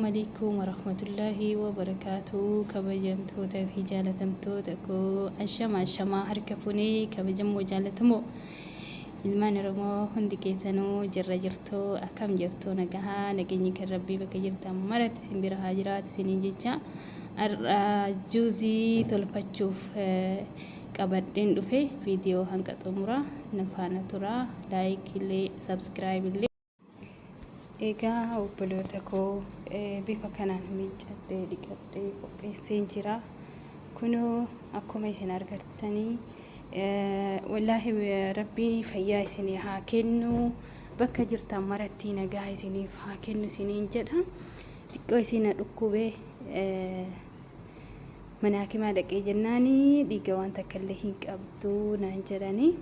Alaikum warahmatullaahi wabarakaatu. Kabajamtoota fi jaalatamtoota koo, ashama ashamaa, harka funee kabajamoo jaalatamoo ilmaan Oromoo hundi keessanuu, jirra jirtuu? Akkam jirtuu? Nagahaa? Nageenyi kan Rabbii bakka jirtan maratti isin bira haa jiraatu isiniin jecha, har'a juuzii tolfachuuf qabadheen dhufe. Viidiyoo hanga xumuraa na faana turaa, like illee subscribe illee. Egaa obboloota koo, bifa kanaan miiccadhee dhiqadhee qopheesseen jira. Kunoo akkuma isin argattanii, wallaahi Rabbiin fayyaa isinii haa kennu, bakka jirtan maratti nagaa isiniif haa kennu isiniin jedha. Xiqqoo isin na dhukkubee mana hakimaa dhaqee jennaani dhiiga waan takka illee hin qabdu naan jedhanii.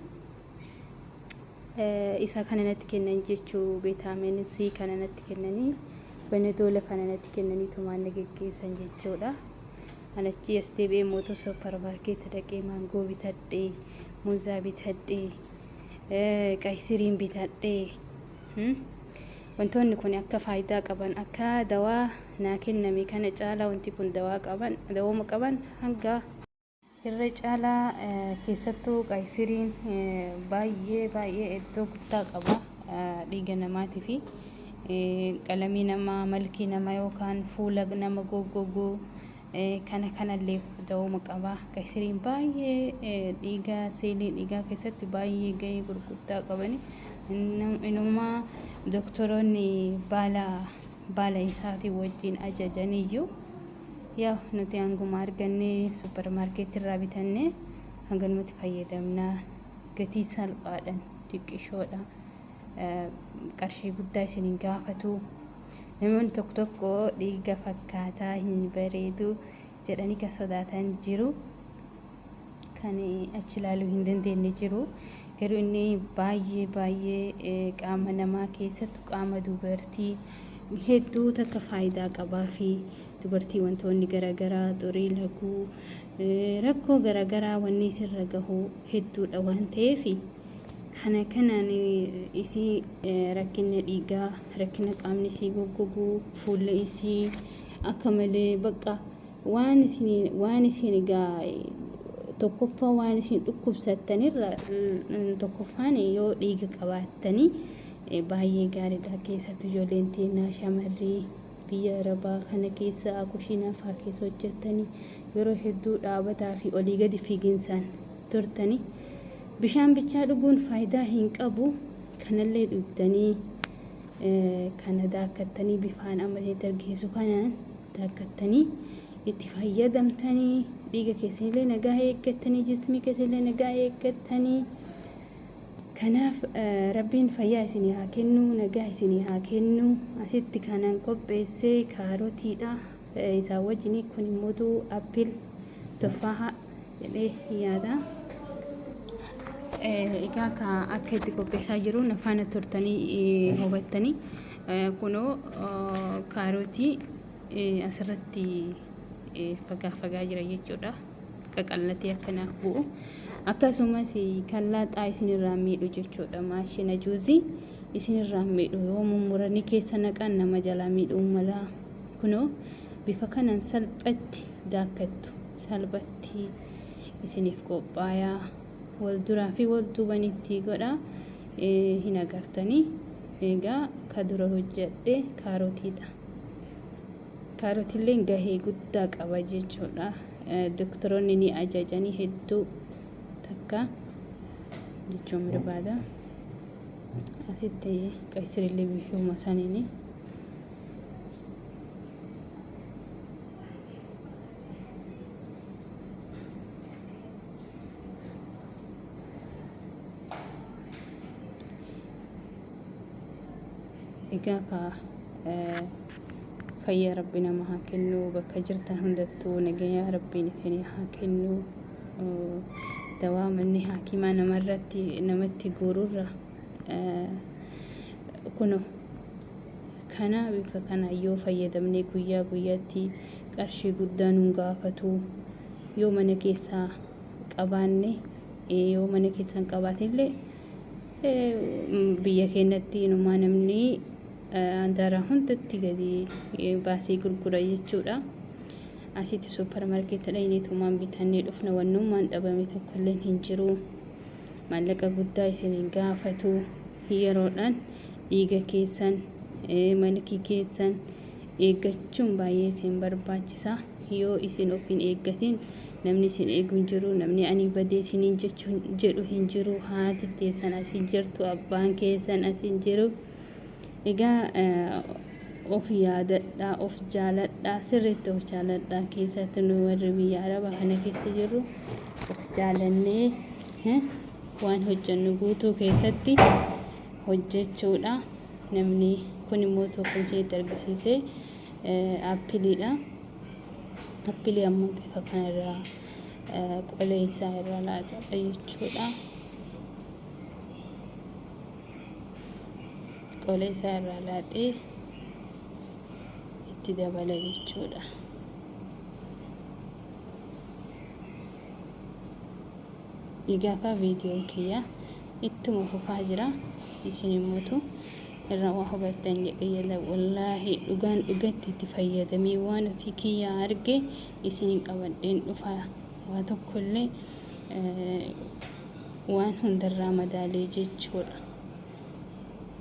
Isa kana natti kennan jechuu, vitamin C kana natti kennanii, Panadol kana natti kennanii tumaan na geggeessan jechuudha. Anachi as deebi'ee mooto supermarket dhaqee maangoo bitadhee, muuzaa bitadhee, qaysiriin bitadhee, wantoonni kun akka faayidaa qaban, akka dawaa naa kenname kana caalaa wanti kun dawaa qaban, dawooma qaban hanga irra caalaa, keessattuu qaysiriin baay'ee baay'ee iddoo guddaa qaba dhiiga namaatii fi qalamii namaa, malkii namaa yookaan fuula nama goggoguu kana kanalleef da'ooma qaba. Qaysiriin baay'ee dhiiga, seelii dhiigaa keessatti baay'ee gahee gurguddaa qabani. Inumaa doktoroonni baala isaatii wajjin ajajaniyyuu, yaa nuti hanguma arganne supermarket irraa bitanne hanganumatti fayyadamna. Gatii salphaadhaan, xiqqishoodha, qarshii guddaa isin hin gaafatu. Namoonni tokko tokko dhiiga fakkaataa, hin bareedu jedhanii kan sodaatan jiru, kan achi ilaaluu hin dandeenye jiru. Garuu inni baay'ee baay'ee qaama namaa, keessattuu qaama dubartii hedduu takka faayidaa qabaa fi dubartii wantoonni garaagaraa, xurii laguu, rakkoo garaagaraa wanni isirra gahu hedduudha waan ta'eef, kana kanaan isii rakkina dhiigaa, rakkina qaamni isii goggoguu, fuulli isii akka malee bakka waan isin egaa tokkoffaa waan isin dhukkubsattanirra tokkoffaan yoo dhiiga qabaattanii baay'ee gaariidha. Keessattuu ijoolleen teennaa shamarrii biyya Arabaa kana keessa kushiinaa fa'aa keessa hojjettanii yeroo hedduu dhaabataa fi olii gadi fiiginsaan turtanii, bishaan bichaa dhuguun faayidaa hin qabu. Kanallee dhugdanii, kana daakkattanii, bifaan amma isinitti argisiisu kanaan daakkattanii itti fayyadamtanii, dhiiga keessanillee nagaa eeggattanii, jismii keessanillee nagaa eeggattanii. Kanaaf Rabbiin fayyaa isinii haa kennu, nagaa isinii haa kennu. Asitti kanan qopheesse kaarotiidha isaa wajjin, kun immoo apple, tuffaaha jedhee yaada. Egaa akka itti qopheessaa jiru na faana turtanii hubattanii, kunoo kaarotii asirratti fagaa fagaa jira jechuudha. Qaqallatee akkanaaf bu'u. Akkasumas kan laaxaa isinirraa miidhu jechuudha. Maashina juuzii isinirraa miidhu, yoo mummuranii keessa naqan nama jalaa miidhuu mala. Kunoo bifa kanaan salphatti daakkattu, salphatti isiniif qophaayaa. Wal duraa fi wal duubanitti godha, hin agartanii. Egaa ka dura hojjedhe kaarotiidha. Kaarotiilleen gahee guddaa qaba jechuudha. Doktoroonni ni ajajanii hedduu takka jechuun barbaada. Asitti qaysirillee bifuma saniini. Egaa ka fayyaa Rabbi nama haa kennu, bakka jirtan hundattuu nagaya Rabbiin isinii haa kennu. Dawaa manni hakimaa namarratti namatti guururra kuno kana bifa kana yoo fayyadamne guyyaa guyyaatti qarshii guddaa nun gaafatu yoo mana keessaa qabaanne. Yoo mana keessaa hin qabaatinillee, biyya keenyatti inumaa namni Handaara hundatti gadi baasee gurgura jechuudha. Asitti suuparmaarkeetii dhaqneetumaan bitannee dhufna, wannummaan dhabame tokkolleen hin jiru. Maallaqa guddaa isin hin gaafatu. Yeroodhaan dhiiga keessan, malkii keessan eeggachuun baay'ee isin barbaachisa. Yoo isin of hin eeggatin namni isin eegu hin jiru, namni ani badee isiniin jechuun jedhu hin jiru. Haati teessan as hin jirtu, abbaan keessan as hin jiru. Egaa of yaadadhaa, of jaaladhaa, sirriitti of jaaladhaa. Keessatti nu warri biyya arabaa kana keessa jirru of jaalannee waan hojjennu guutuu keessatti hojjechuudha. Namni kun immoo tokko isheetti argisiise appiliidha. Appilii ammoo bifa kanarraa qola isaa irraa laatadha jechuudha. Qola isaa irraa laaxee itti dabala jechuudha. Egaa kaa viidiyoon kiyya ittuma fufaa jira. Isin immoo irraa waa hubattan jedhee yala. Wallaahi dhugaan dhugatti itti fayyadamee waan ofii kiyya arge isin qabadheen dhufa. Waa tokkollee waan hundarraa madaalee jechuudha.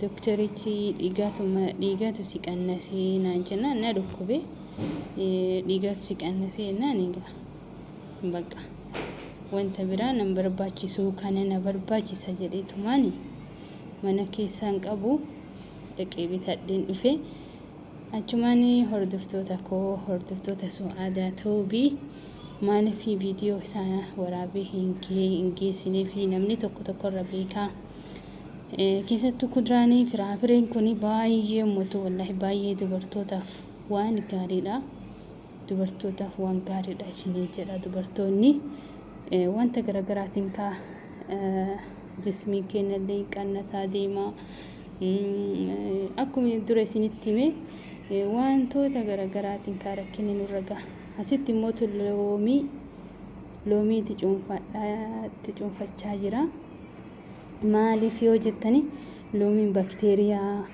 Doktorichi dhiigatu si qannasee naan jennaan na dhukkube. Dhiigatu si qannasee jennaan egaa baqa wanta biraa nan barbaachisu, kana na barbaachisa jedheetumaani mana keessaan qabu dhaqee bitadheen dhufe. Achumaan hordoftoota koo, hordoftoota Su'aadaa Toobii, maaliif viidiyoo isaa waraabee hin geessinee fi namni tokko tokko irra beekaa. Keessattuu kuduraanii firaafireen kun baay'ee ummatu, wallaahi baay'ee dubartootaaf waan gaariidha. Dubartootaaf waan gaariidha isinii jedha. Dubartoonni wanta garaagaraatiin kaa jismii keenyallee qannasaa deema. Akkuma dura isinitti hime wantoota garaagaraatiin kaa rakkinni nurra gaha. Asitti immoo loomii itti cuunfachaa jira. Maaliif yoo jettani, loomiin bakteeriyaa,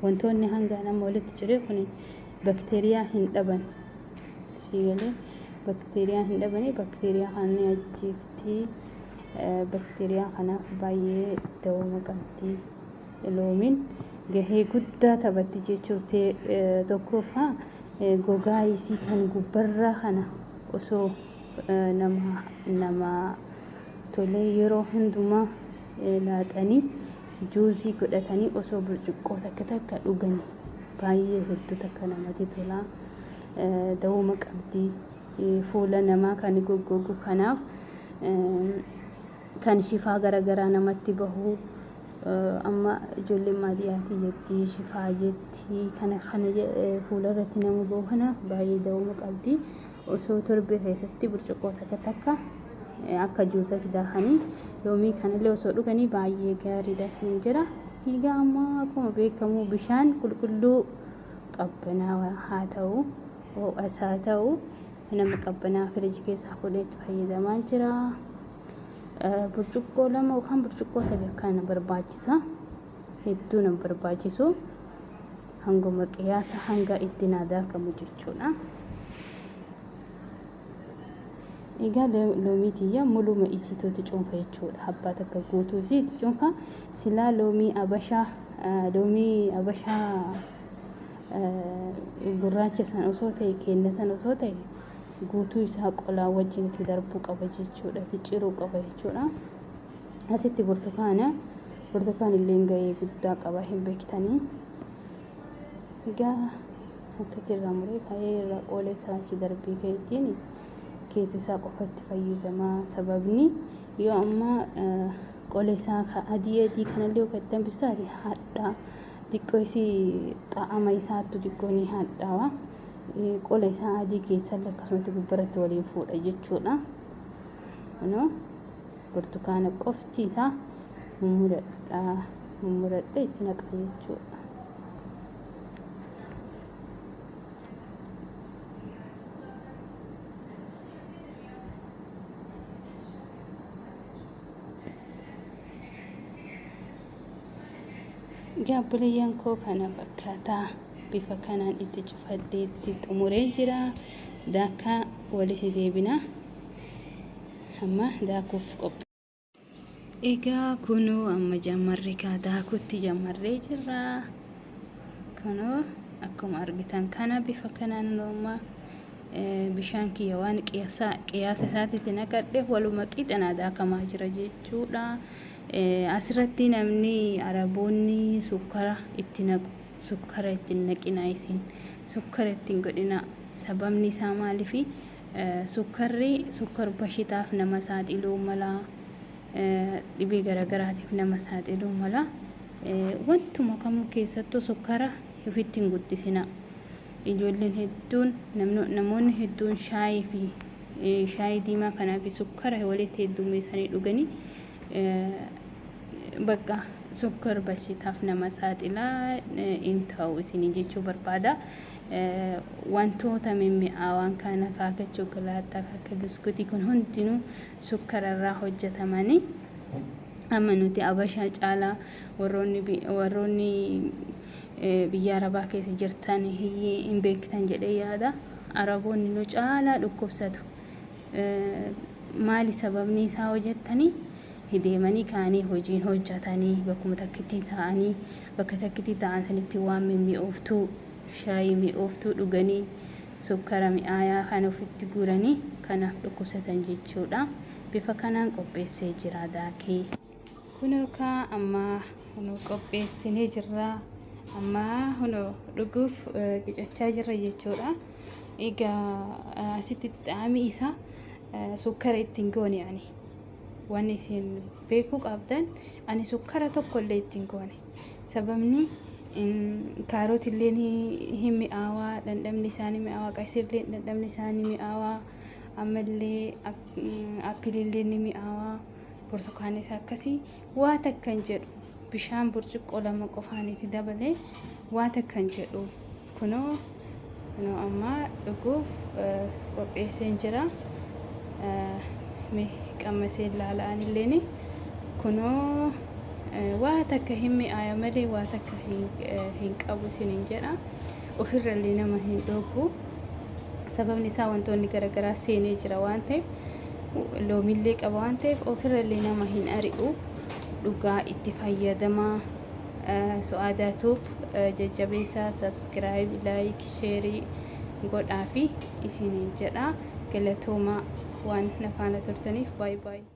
wantoonni hanga nama walitti cire kun bakteeriyaa hin dhaban. Siigalee bakteeriyaa hin dhabanii, bakteeriyaa kana ni ajjeefti. Bakteeriyaa kanaaf baay'ee dawama qabdi. Loomiin gahee guddaa taphatti jechuun tokkoffaa gogaa isii kan gubbarraa kana osoo nama tolee yeroo hundumaa laaxanii juusii godhatanii osoo burcuqqoo takka takka dhuganii baay'ee hedduu takka namatti tola. Dawuma qabdi. Fuula namaa kan goggogu kanaaf, kan shifaa garaagaraa namatti bahu, amma ijoolleen baadiyyaatti jetti, shifaa jetti, kana kana fuula irratti nama bahu kana baay'ee dawuma qabdi. Osoo torbee keessatti burcuqqoo takka takka akka juusatti daakanii loomii kanallee osoo dhuganii baay'ee gaariidha isin jira. Egaa amma akkuma beekamu bishaan qulqulluu qabbanaawaa haa ta'u, ho'as haa ta'u, nama qabbanaa firiijii keessaa fuudhee itti fayyadamaa jira. Burcuqqoo 2 yookaan burcuqqoo 3 akkana barbaachisa. Hedduu nan barbaachisu. Hanguma qiyaasa hanga itti naa daakamu jechuudha. Egaa loomii tiyya muluma isiituutti cuunfa jechuudha. Abbaa takka guutuu isiitti cuunfa. Silaa loomii abashaa gurraacha san osoo ta'e, kenna san osoo ta'e, guutuu isaa qolaa wajjin itti darbuu qaba jechuudha. Itti ciruu qaba jechuudha. Asitti burtukaana, burtukaan illee gahee guddaa qaba hin beektanii. Egaa akkatti irraa muree ka'ee irraa qola isaa achi darbee ka'eetiin keessa isaa qofatti fayyadamaa. Sababni yoo amma qola isaa adii adii kanallee yoo itti hambisu taate hadhaa xiqqoo isii xaa'ama isaattu xiqqoo ni hadhaawa. Qola isaa adii keessallee akkasumatti gubbaratti waliin fuudha jechuudha. Kunoo burtukaana qofti isaa mummuradhaa mummuradhee itti naqa jechuudha. Egaa obboleeyyan koo, kana fakkaataa bifa kanaan itti cufadheetti xumuree jira. Daakaa walitti deebina. Amma daakuuf qophii. Egaa kunoo amma jammarree kaa daakutti jammarree jirra. Kunoo akkuma argitan kana bifa kanaan amma bishaan kiyya waan qiyaasa isaatiitti naqadhe, waluma qixanaa daakamaa jira jechuudha. Asirratti namni Araboonni sukkara itti naqu. Sukkara itti hin naqinaa isin. Sukkara itti hin godhinaa. Sababni isaa maaliifi? Sukkarri sukkar bashitaaf nama saaxiluu mala. Dhibee garaagaraatiif nama saaxiluu mala. Wantuma kamuu keessattuu sukkara ofitti hin guddisinaa. Ijoolleen hedduun, namoonni hedduun shaayii fi shaayii diimaa kanaa fi sukkara walitti heddummeessanii dhuganii, bakka sukkar bashitaaf nama saaxilaa hin ta'u isinii jechuu barbaada. Wantoota mimmi'aawaan kana akka chokolaataa, akka biskuutii kun hundinuu sukkararraa hojjetamanii. Amma nuti Abashaa caalaa warroonni biyya Arabaa keessa jirtan hin beektan jedhee yaada. Araboonni nu caalaa dhukkubsatu. Maali sababni isaa hojjettanii? Deemanii kaanii hojiin hojjetanii bakkuma takkitti ta'anii, bakka takkitti ta'an sanitti waan mimmi'ooftuu, shaayii mi'ooftuu dhuganii, sukkara mi'aayaa kan ofitti guuranii, kanaaf dhukkubsatan jechuudha. Bifa kanaan qopheessee jira daakee. Kunoo kaa amma kunoo qopheessinee jirra. Amma kunoo dhuguuf qicachaa jirra jechuudha. Egaa asitti xaamii isaa sukkara ittiin goone ani. Wanni isin beekuu qabdan, ani sukkara tokko illee ittiin goone. Sababni kaaroot illee hin mi'aawaa, dhandhamni isaanii mi'aawaa, qaysirlee dhandhamni isaanii mi'aawaa, ammallee apple illee ni mi'aawaa, burtukaanis akkasii. Waa takka hin jedhu, bishaan burcuqqoo 2 qofaanitti dabalee waa takka hin jedhu. Kunoo kunoo amma dhuguuf qopheesseen jira. Mee qammasee ilaala'an illeen kunoo waa takka hin mi'aaya malee waa takka hin qabu isiniin jedha. Ofirrallee nama hin dhoobu. Sababni isaa wantoonni garaagaraa seenee jira waan ta'eef, loomillee qaba waan ta'eef, ofirrallee nama hin ari'u. Dhugaa itti fayyadamaa. Su'aadaa Tube jajjabeessaa, subscribe, like, share godhaa fi isiniin jedha. Galatoomaa waan na faana turtaniif. Baay'ee baay'ee.